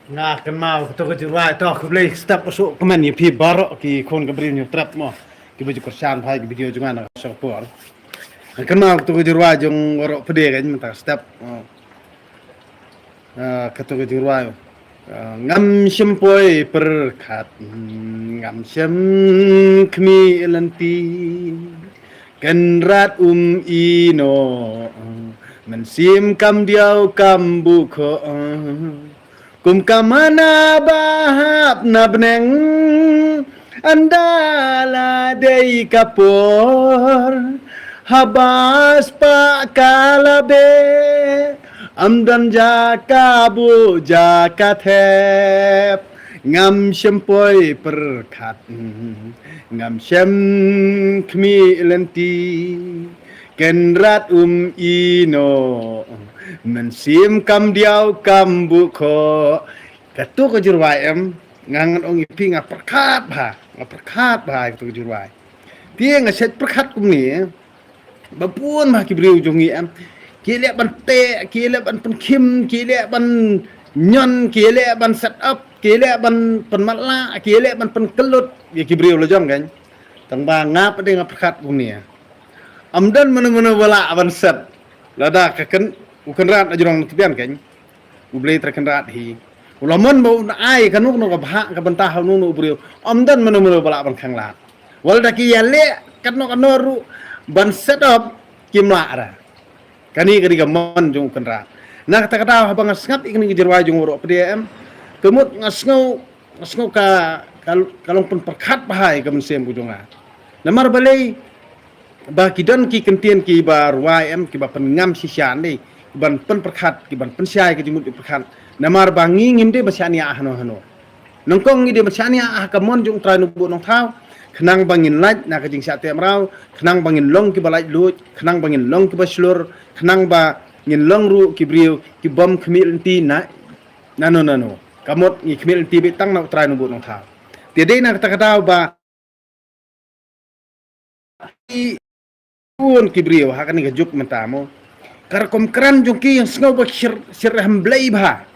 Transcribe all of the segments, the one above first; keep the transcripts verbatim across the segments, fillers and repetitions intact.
Nga kynmaw kato ka jingrwai, to khublei step u suk kmen ïa phi baroh ki khun ka Bri Hynñiewtrep mo, kiba ju kyrshan bha ïa ki video jong nga na ka por. Nga kynmaw kato ka jingrwai jong Waroh Pde kan mynta step. Ah, kato ka jingrwai. Ah, ngam shym poi pyrkhat, hmm, ngam shym khmih lynti. Kynrad um ïehnoh, mynsiem kam diaw kam buh khoh. Kum ka mana ba hap na bneng, ynda la dei ka por, haba spah ka la beh, ym don jaka buh jaka thep. Ngam shym poi pyrkhat, ngam shym khmih lynti. Kynrad um ïehnoh, mynsiem kam diaw kam buh khoh. Kato ka jingrwai em, nga ngan ong ïa phi nga pyrkhat bha, nga pyrkhat bha ïa kato ka jingrwai. Te nga shait pyrkhat kumne, ba bun bha ki briew jong ngi em, ki leh ban teh, ki leh ban pynkhim, ki leh ban ñion, ki leh ban set up, ki leh ban pynmatlah, ki leh ban pynkyllut ïa ki briew la jong kan. Tang ba nga pat de nga pyrkhat kumne. Ym don mano mano ba lah ban set. Lada ka kyn, u Kynrad la jrong na tbian kan. U Blei u trai Kynrad hi. U la mon ba un ai kano kano ka bhah ka bynta ha uno uno u briew. Ym don mano mano ba lah ban khanglad. Wat la da ki ïaleh katno katno ruh ban set up, kim lah ra. Kane ka dei ka mon jong u Kynrad. Na kata ka daw haba nga sngap ïa kane ka jingrwai jong u Waroh Pde em, ka mut nga sngew, nga sngew ka, ka, ka long pynpyrkhat bha ïa ka mynsiem ka jong nga. Namar balei, ba ki don ki kyntien kiba rwai em, kiba pynngam shisha ne, kiban pynpyrkhat, kiban pynshai ka jingmut jingpyrkhat. Namar ba ngi ngim dei ban shaniah hano hano. Nyngkong ngi dei ban shaniah ha ka mon jong u Trai Nongbuh Nongthaw, khnang ba ngin lait na ka jingshah teh mraw, khnang ba ngin long kiba laitluid, khnang ba ngin long kiba shlur, khnang ba ngin long ruh ki briew kibym khmih lynti na nano nano. Ka mut ngi khmih lynti beit tang na u Trai Nongbuh Nongthaw. Te dei na kata ka daw ba ki bun ki briew ha kane ka juk mynta mo, ka rukom kren jong ki ïa sngew ba ki shyrkhei Blei bha,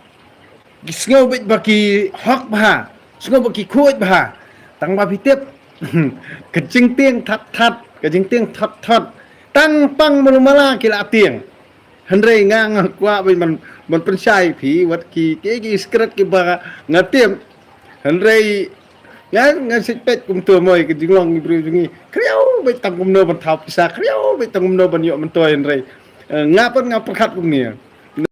ki sngew beit ba ki hok bha, sngew ba ki khuid bha. Tang ba phi tip, ka jingtieng that that, ka jingtieng thot thot, tang pang malu mala ki la tieng. Hynrei nga nga kwah ban, ban, ban pynshai phi wat ki, ki, ki secret kiba nga tip. Hynrei nga, nga sik peit kumto mo ïa ka jinglong ki briew jong ngi. Khriaw beit tang kumno ban thaw pisa, khriaw beit tang kumno ban ïoh myntoi hynrei, eh, nga pat nga pyrkhat kumne.